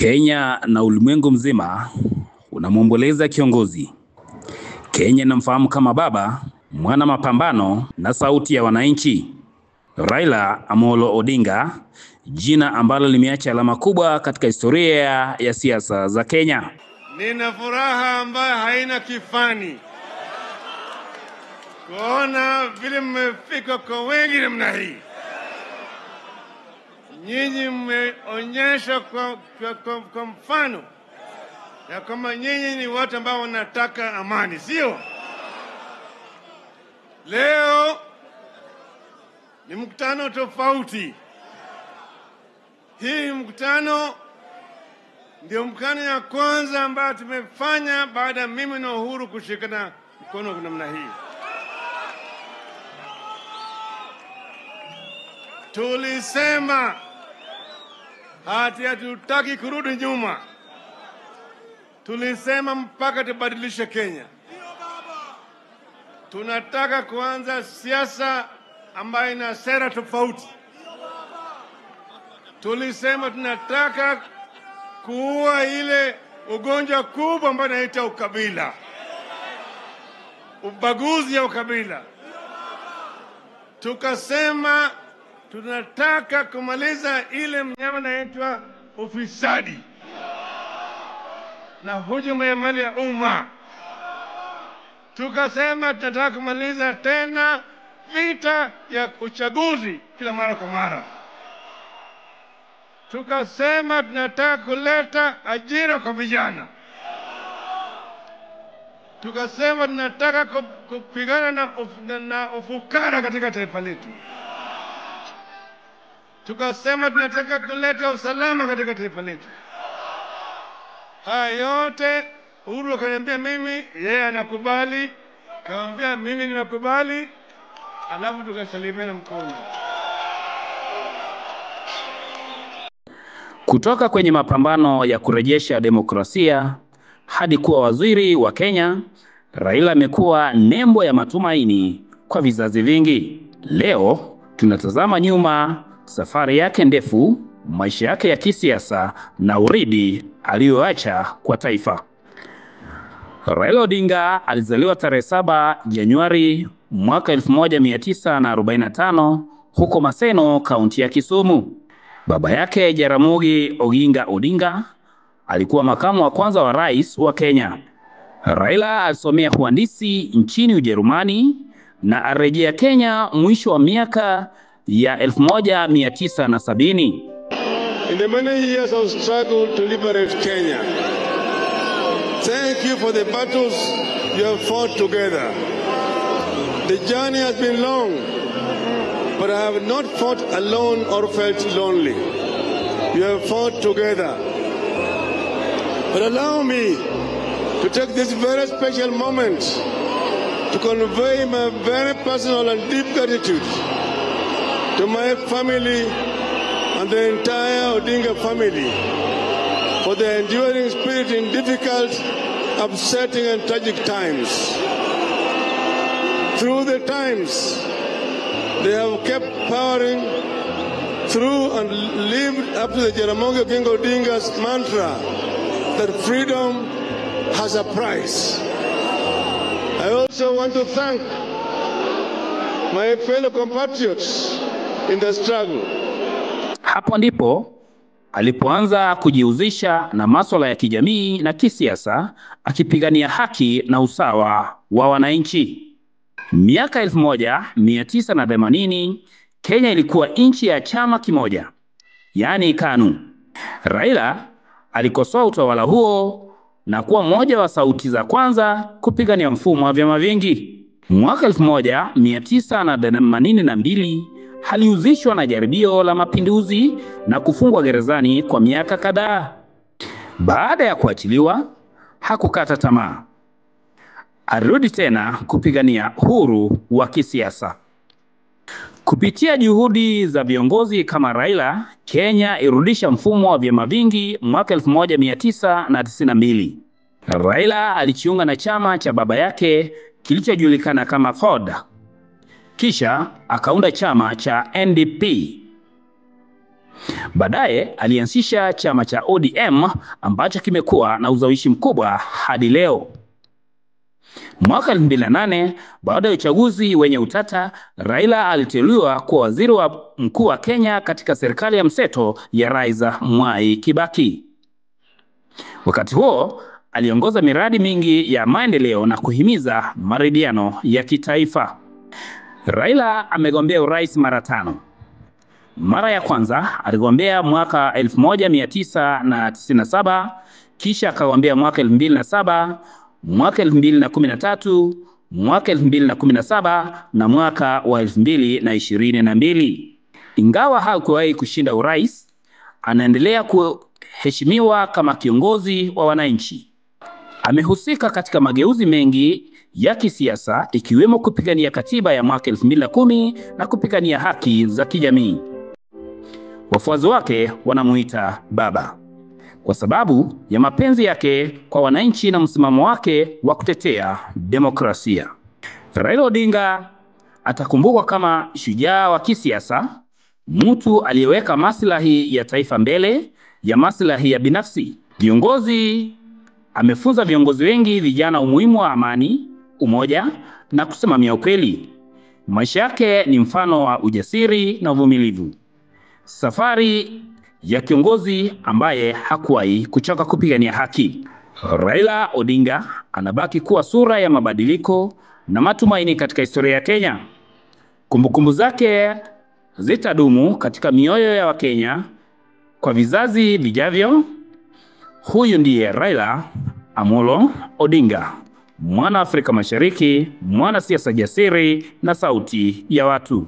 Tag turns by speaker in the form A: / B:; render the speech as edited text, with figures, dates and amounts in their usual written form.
A: Kenya na ulimwengu mzima unamwomboleza kiongozi. Kenya inamfahamu kama baba, mwana mapambano na sauti ya wananchi. Raila Amolo Odinga, jina ambalo limeacha alama kubwa katika historia ya siasa za Kenya.
B: Nina furaha ambayo haina kifani kuona vile mmefika kwa wengi namna hii. Nyinyi mmeonyesha kwa mfano ya kwamba nyinyi ni watu ambao wanataka amani, sio? Leo ni mkutano tofauti. Hii mkutano ndio mkutano ya kwanza ambayo tumefanya baada ya mimi na Uhuru kushikana mkono namna hii. Tulisema hati hatutaki kurudi nyuma. Tulisema mpaka tubadilishe Kenya. Tunataka kuanza siasa ambayo ina sera tofauti. Tulisema tunataka kuua ile ugonjwa kubwa ambayo inaitwa ukabila, ubaguzi ya ukabila. Tukasema tunataka kumaliza ile mnyama inaitwa ufisadi na hujuma ya mali ya umma. Tukasema tunataka kumaliza tena vita ya uchaguzi kila mara kwa mara. Tukasema tunataka kuleta ajira kwa vijana. Tukasema tunataka kupigana na ufukara katika taifa letu. Tukasema tunataka kuleta usalama katika taifa letu. Haya yote Uhuru akaniambia mimi, yeye anakubali, akamwambia mimi ninakubali, alafu tukasalimiana mkono.
A: Kutoka kwenye mapambano ya kurejesha demokrasia hadi kuwa waziri wa Kenya, Raila amekuwa nembo ya matumaini kwa vizazi vingi. Leo tunatazama nyuma safari yake ndefu, maisha yake ya kisiasa na urithi aliyoacha kwa taifa. Raila Odinga alizaliwa tarehe 7 Januari mwaka 1945 huko Maseno, kaunti ya Kisumu. Baba yake Jaramogi Oginga Odinga alikuwa makamu wa kwanza wa rais wa Kenya. Raila alisomea uhandisi nchini Ujerumani na arejea Kenya mwisho wa miaka ya 1970.
B: In the many years of struggle to liberate Kenya, thank you for the battles you have fought together. The journey has been long, but I have not fought alone or felt lonely. You have fought together. But allow me to take this very special moment to convey my very personal and deep gratitude to my family and the entire Odinga family for their enduring spirit in difficult, upsetting and tragic times. Through the times, they have kept powering through and lived up to the Jaramogi Oginga Odinga's mantra that freedom has a price. I also want to thank my fellow compatriots in the struggle.
A: Hapo ndipo alipoanza kujihusisha na masuala ya kijamii na kisiasa, akipigania haki na usawa wa wananchi. Miaka 1980 Kenya ilikuwa nchi ya chama kimoja, yaani KANU. Raila alikosoa utawala huo na kuwa mmoja wa sauti za kwanza kupigania mfumo wa vyama vingi. Mwaka 1982 alihusishwa na jaribio la mapinduzi na kufungwa gerezani kwa miaka kadhaa. Baada ya kuachiliwa, hakukata tamaa. Alirudi tena kupigania uhuru wa kisiasa. Kupitia juhudi za viongozi kama Raila, Kenya irudisha mfumo wa vyama vingi mwaka 1992. Raila alijiunga na chama cha baba yake kilichojulikana kama CORD. Kisha akaunda chama cha NDP. Baadaye alianzisha chama cha ODM ambacho kimekuwa na ushawishi mkubwa hadi leo. Mwaka 2008, baada ya uchaguzi wenye utata, Raila aliteuliwa kuwa waziri wa mkuu wa Kenya katika serikali ya mseto ya Rais Mwai Kibaki. Wakati huo aliongoza miradi mingi ya maendeleo na kuhimiza maridhiano ya kitaifa. Raila amegombea urais mara 5. Mara ya kwanza aligombea mwaka 1997, kisha akagombea mwaka 2007, mwaka 2013, mwaka 2017 na mwaka wa 2022. Ingawa hakuwahi kushinda urais, anaendelea kuheshimiwa kama kiongozi wa wananchi. Amehusika katika mageuzi mengi ya kisiasa ikiwemo kupigania katiba ya mwaka 2010 na kupigania haki za kijamii. Wafuasi wake wanamuita baba kwa sababu ya mapenzi yake kwa wananchi na msimamo wake wa kutetea demokrasia. Raila Odinga atakumbukwa kama shujaa wa kisiasa, mtu aliyeweka maslahi ya taifa mbele ya maslahi ya binafsi. Viongozi amefunza viongozi wengi vijana umuhimu wa amani, umoja na kusimamia ukweli. Maisha yake ni mfano wa ujasiri na uvumilivu. Safari ya kiongozi ambaye hakuwahi kuchoka kupigania haki. Raila Odinga anabaki kuwa sura ya mabadiliko na matumaini katika historia ya Kenya. Kumbukumbu zake zitadumu katika mioyo ya Wakenya kwa vizazi vijavyo. Huyu ndiye Raila Amolo Odinga, mwana Afrika Mashariki, mwanasiasa jasiri na sauti ya watu.